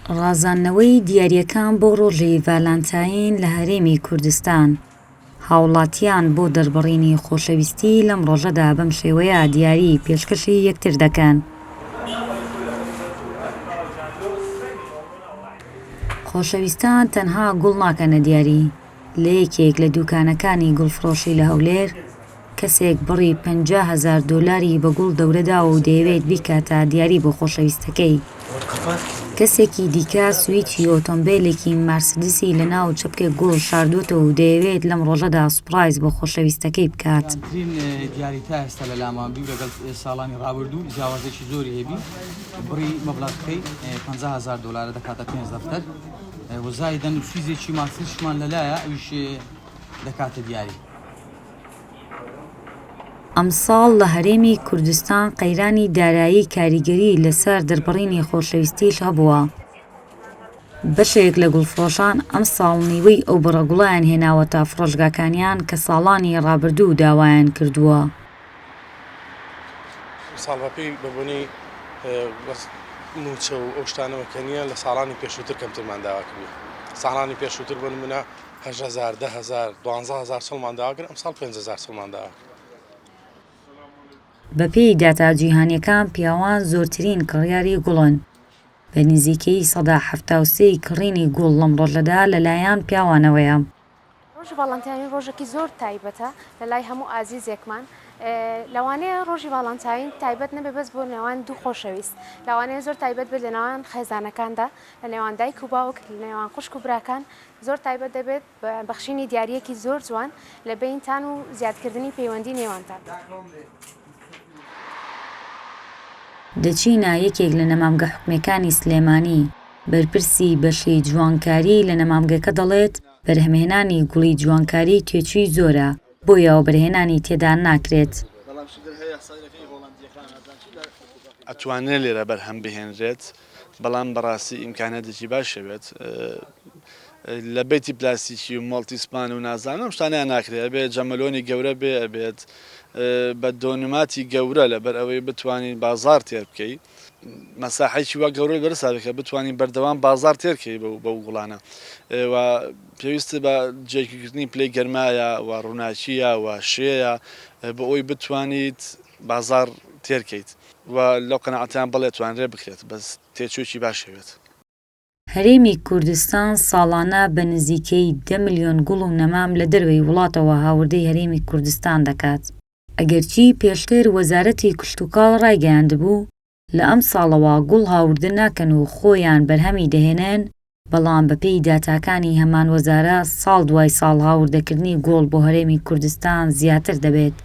ڕازاندنەوەی دیارییەکان بۆ ڕۆژی ڤالانتاین لە هەرێمی کوردستان، هاوڵاتیان بۆ دەربڕینی خۆشەویستی لەم ڕۆژەدا بەم شێوەیە دیاری پێشکەشی یەکتر دەکەن. خۆشەویستان تەنها گوڵ ناکەنە دیاری، لە یەکێک لە دوکانەکانی گوڵفرۆشی لە هەولێر، کەسێک بڕی 50 هەزار دۆلاری بە گوڵ دەورە داوە و دەیەوێت بیکاتە دیاری بۆ خۆشەویستەکەی. کەسێکی دیکە سویچی ئۆتۆمبێلێکی مارسدسی لەناو چەپکێک گوڵ شاردووەتەوە و دەیەوێت لەم ڕۆژەدا سوپرایز بۆ خۆشەویستەکەی بکات. گرانترین دیاری تا ئێستا لە لامان بی و لەگەڵ ساڵانی ڕابردوو جیاوازێکی زۆری هەبی بڕی مەبلەغەکەی 50 هەزار دۆلارە دەکاتە پێنج دەفتەر و زایدەن سویزێکی مارسدسیشمان لەلایە ئەویش دەکاتە دیاری. ئەمساڵ لە هەرێمی کوردستان قەیرانی دارایی کاریگەریی لەسەر دەربڕینی خۆشەویستیش هەبووە، بەشێک لە گوڵفرۆشان ئەمساڵ نیوەی ئەو بڕە گوڵەیان هێناوەتە فرۆشگاکانیان کە ساڵانی ڕابردوو داوایان کردووە. ئەمساڵ بەپێی بەبۆنەی مووچە و ئەو شتانەوە کە نییە لە ساڵانی پێشووتر کەمترمان داوا کردووە، ساڵانی پێشووتر بۆ نموونە 8000، 10000، 12000 سڵمان داوا کرد، ئەمساڵ 5000 سڵمان داوا کرد. بەپێی داتا جیهانییەکان پیاوان زۆرترین کڕیاری گوڵن، بە نزیکەیی 73% ی کڕینی گوڵ لەم ڕۆژەدا لەلایەن پیاوانەوەیە. ڕۆژی ڤاڵانتاین ڕۆژێکی زۆر تایبەتە لەلای هەموو ئازیزێکمان، لەوانەیە ڕۆژی ڤاڵانتاین تایبەت نەبێت بەس بۆ نێوان دوو خۆشەویست، لەوانەیە زۆر تایبەت بێت لە نێوان خێزانەکاندا، لە نێوان دایک و باوک، لە نێوان خوشک و براکان، زۆر تایبەت دەبێت بە بەخشینی دیارییەکی زۆر جوان لە بەینتان و زیادکردنی پەیوەندی نێوانتان. دەچینە یەکێک لە نەمامگە حکومییەکانی سلێمانی، بەرپرسی بەشی جوانکاری لە نەمامگەکە دەڵێت، بەرهەمهێنانی گوڵی جوانکاری تێچووی زۆرە، بۆیە وەبەرهێنانی تێدا ناکرێت. ئەتوانرێت لێرە بەرهەم بهێنرێت، بەڵام بەڕاستی ئیمکانیاتێکی باشی ئەوێت لە بەیتی پلاستیکی و مۆڵتی سپان و نازانم ئەم شتانەیان ناکرێت ئەبێت جەمەلۆنی گەورە بێ ئەبێت بە دۆنماتی گەورە لەبەر ئەوەی بتوانین بازار تێر بکەی مەساحەیەکی وا گەورە بەرسا بکە بتوانین بەردەوام بازار تێرکەی بەو بەو گوڵانە و پێویست بە جێگیرکردنی پلەی گەرمایە و ڕووناکیە و شێیە بۆ ئەوی بتوانیت بازار تێرکەیت و لەو قەناعەتەیان بەڵێ توانرێ بکرێت بەس تێچوویەکی باشی ئەوێت. هەرێمی کوردستان ساڵانە بە نزیکەی دە ملیۆن گوڵ و نەمام لە دەرەوەی وڵاتەوە هاوردەی هەرێمی کوردستان دەکات. ئەگەرچی پێشتر وەزارەتی کشتوکاڵ ڕایگەیاندبوو، لە ئەمساڵەوە گوڵ هاوردە ناکەن و خۆیان بەرهەمی دەهێنن، بەڵام بەپێی داتاکانی هەمان وەزارە ساڵ دوای ساڵ هاوردەکردنی گوڵ بۆ هەرێمی کوردستان زیاتر دەبێت.